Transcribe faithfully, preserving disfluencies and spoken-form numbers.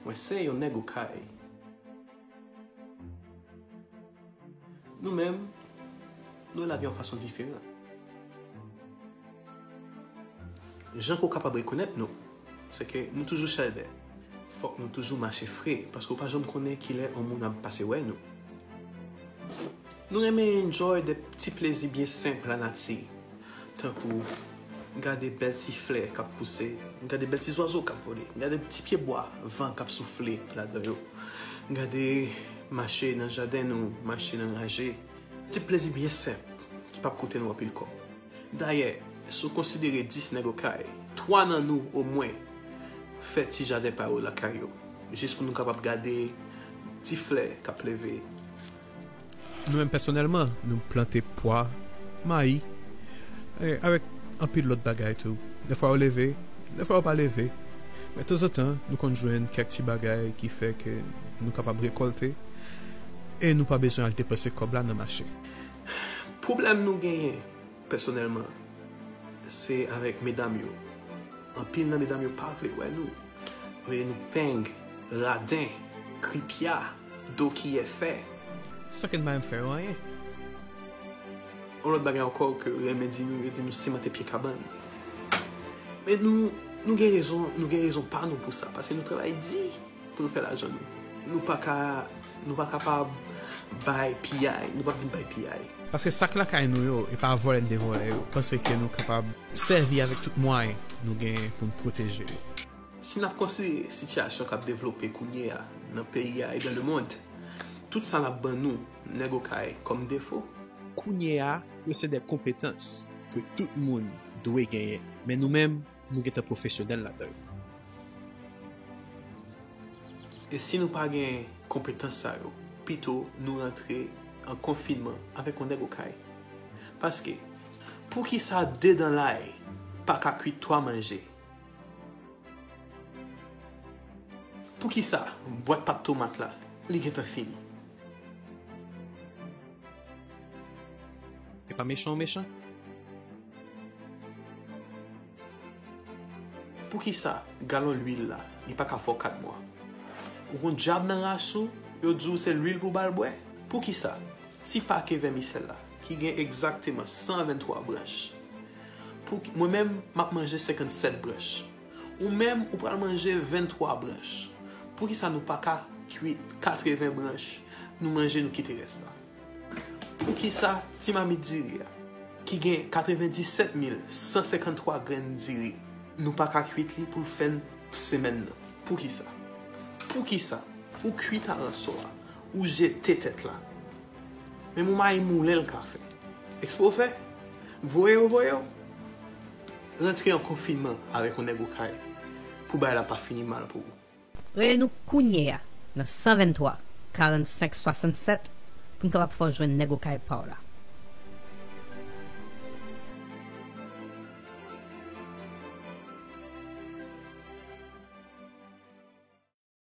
Mwen se yon nèg Okay. Nou menm, nou wè lavi yon fason diferan. Jan pou w kapab rekonèt nou, se ke nou toujou chèlbè. Fòk nou toujou mache fre, paske w pa janm konnen kilè yon moun ap pase wè nou. Nou renmen enjoy de ti plezi byen senp lanati, tankou gade bèl ti flè k ap pouse, gade bèl ti zwazo k ap vole, gade ti pye bwa van k ap soufle ladan yo, gade mache nan jaden nou, mache nan raje. Ti plezi byen senp ki p ap koute nou anpil kòb. Dayè, si w konsidere dis nèg Okay, twa nan nou omwen fè ti jaden pa yo lakay yo, jis pou nou kapab gade ti flè k ap leve. Nou menm pèsonèlman, nou plante pwa, mayi, e avèk anpil lòt bagay tou. Dèfwa yo leve, dèfwa yo pa leve. Men tanzantan, nou konn jwenn kèk ti bagay ki fè ke nou kapab rekòlte e nou pa bezwen al depanse kòb la nan mache. Pwoblèm nou genyen, pèsonèlman, se avèk medam yo. Anpil nan medam yo pa vle wè nou. Yo rele nou peng, raden, kripya, dokiyè fè. San ke n pa menm fè yo anyen. Yon lòt bagay ankò ke yo renmen di nou, yo di nou simante pye kabann. Men nou, nou gen rezon, nou gen rezon pa nou pou sa, paske nou travay di pou nou fè lajan nou. Nou pa ka, nou pa kapab bay piyay, nou p ap vin bay piyay. Paske sa k lakay nou yo, e pa vòlè n te vòlè yo. Panse ke nou kapab sèvi avèk tout mwayen nou genyen pou n pwoteje yo. Si n ap konsidere sitiyasyon k ap devlope kounye a nan peyi a e dans le monde, tout sa n ap ban nou, nèg Okay, kòm defo, kounye a, yo se de konpetans ke tout moun dwe genyen. Men nou menm, nou gentan pwofesyonèl ladan yo. E si nou pa gen konpetans sa yo, pito nou rantre an konfinman avèk yon nèg Okay. Paske, poukisa de dan lay pa ka kwit twa manje? Poukisa bwat pat tomat la, li gentan fini? E pa mechan w mechan? Poukisa galon lwil la, li pa ka fè w kat mwa? Ou gon dyab nan ras ou, yo di w se lwil pou w ba l bwè? Poukisa ti pake vèmisèl la, ki gen egzakteman san venntwa branch, pou ki, mwen menm, m ap manje senkannsèt branch. Ou menm, ou pral manje venntwa branch. Poukisa nou pa ka kwit katreven branch, nou manje, nou kite rès la? Poukisa ti mamit diri a, ki gen katrevendisèt mil san senkanntwa grenn diri, nou pa ka kwit li pou l fè n semèn nan? Poukisa? Poukisa ou kwit aransò a, ou jete tèt la? Menm yon mayi moulen l ka fè. Eksprè w fè? Voye yo voye w? Rantre an konfinman avèk yon nèg Okay pou bagay la pa fini mal pou ou. Rele nou kounye a nan san venntwa, karannsenk, swasannsèt pou n kapab fè w jwenn nèg Okay pa w la.